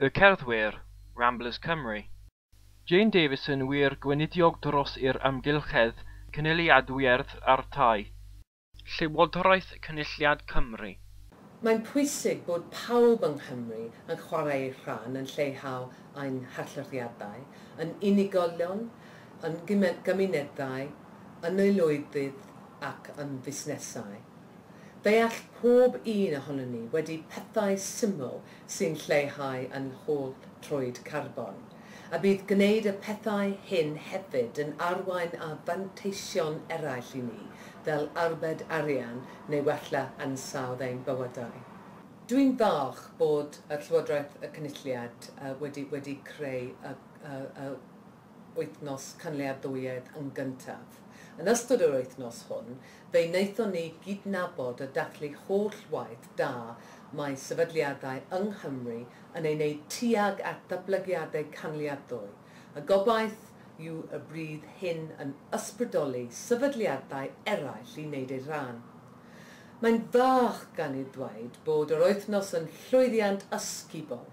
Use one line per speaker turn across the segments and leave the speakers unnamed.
Y Cerddwyr, Ramblers Cymru. Jane Davison yw'r Gweinidog dros yr Amgylchedd, Cynaliadwyedd a'r Tai. Llywodraeth Cynulliad Cymru.
Mae'n pwysig bod pawb yng Nghymru yn chwarae eu rhan yn lleihau ein hallyriadau, yn unigolion, yn gymunedau, yn aelwydydd ac yn fusnesau. Fe all pob un ohonon ni wedi pethau syml sy'n lleihau ein hôl troed carbon, a bydd gwneud y pethau hyn hefyd yn arwain â manteision eraill i ni, fel arbed arian neu wella ansawdd ein bywydau. Dwi'n falch bod y Llywodraeth y Cynulliad wedi creu y Wythnos Cynaliadwyedd yn gyntaf. Yn ystod yr wythnos hwn, fe wnaethon ni gydnabod a dathlu holl waith da mae sefydliadau yng Nghymru yn ei wneud tuag at ddatblygiadau cynaliadwy. Y gobaith yw y bydd hyn yn ysbrydoli sefydliadau eraill i wneud eu rhan. Mae'n falch gan i ddweud bod yr wythnos yn llwyddiant ysgubol.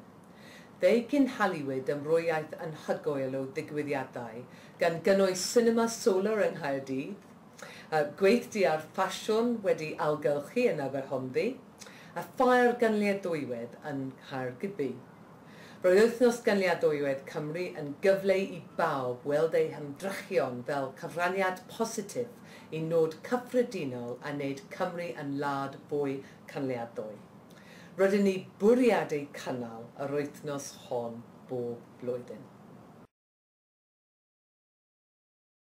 Fe'i cynhaliwyd amrywiaeth anhygoel o ddigwyddiadau, gan gynnwys sinema solar yng Nghaerdydd, gweithdy ar ffasiwn wedi ailgylchu yn Aberhonddu, a ffair gynaliadwyedd yn Nghaergybi. Roedd Wythnos Gynaliadwyedd Cymru yn gyfle i bawb weld eu hymdrechion fel cyfraniad positif i nod cyffredinol a wneud Cymru yn wlad fwy cynaliadwy. Rydyn ni bwriadu cynnal yr wythnos hon bob blwyddyn.